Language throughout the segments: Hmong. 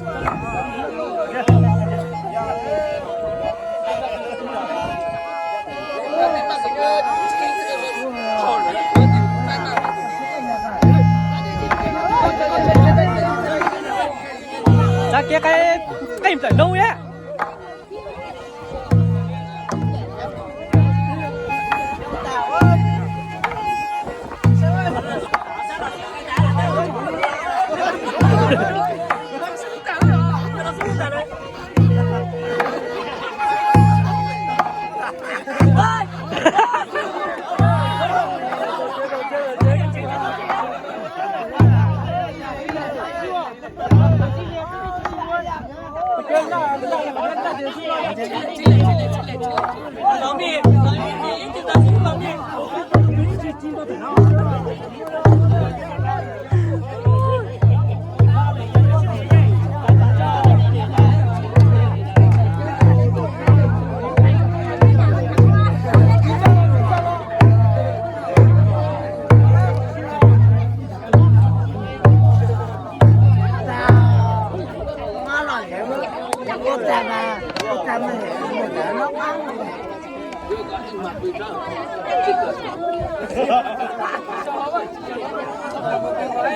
Txav kev qe, qe plawm no a.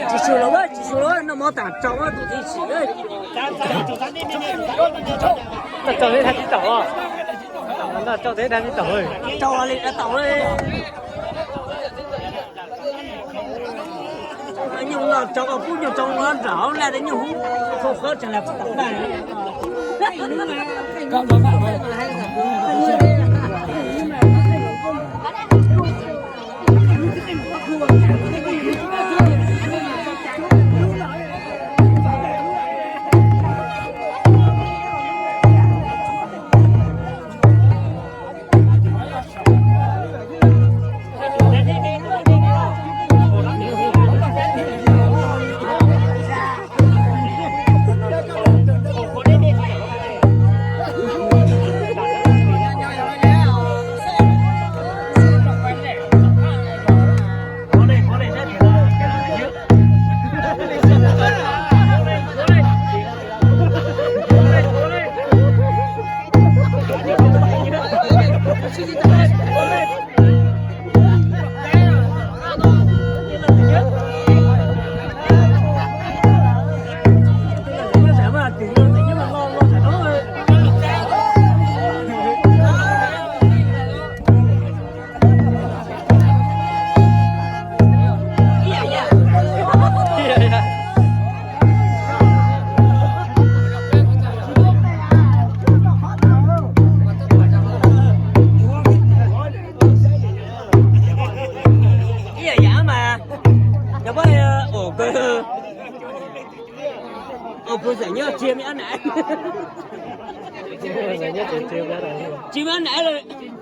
Tsis su los, tsis su los, noj mov tas tsaus tus tib si. Tau tsaus teb dag tib taum, tau tsaus teb dag tib taum, tsaus li tau. Nyuj los tsaus, kub nyuj tsaus los nram hauv laj, nyuj hub khau khawb tseem lam tsis tau dag. Ib yam mas, cov pab, ua pw xam nyob tsis me ab nam, tsis me ab nam lawm.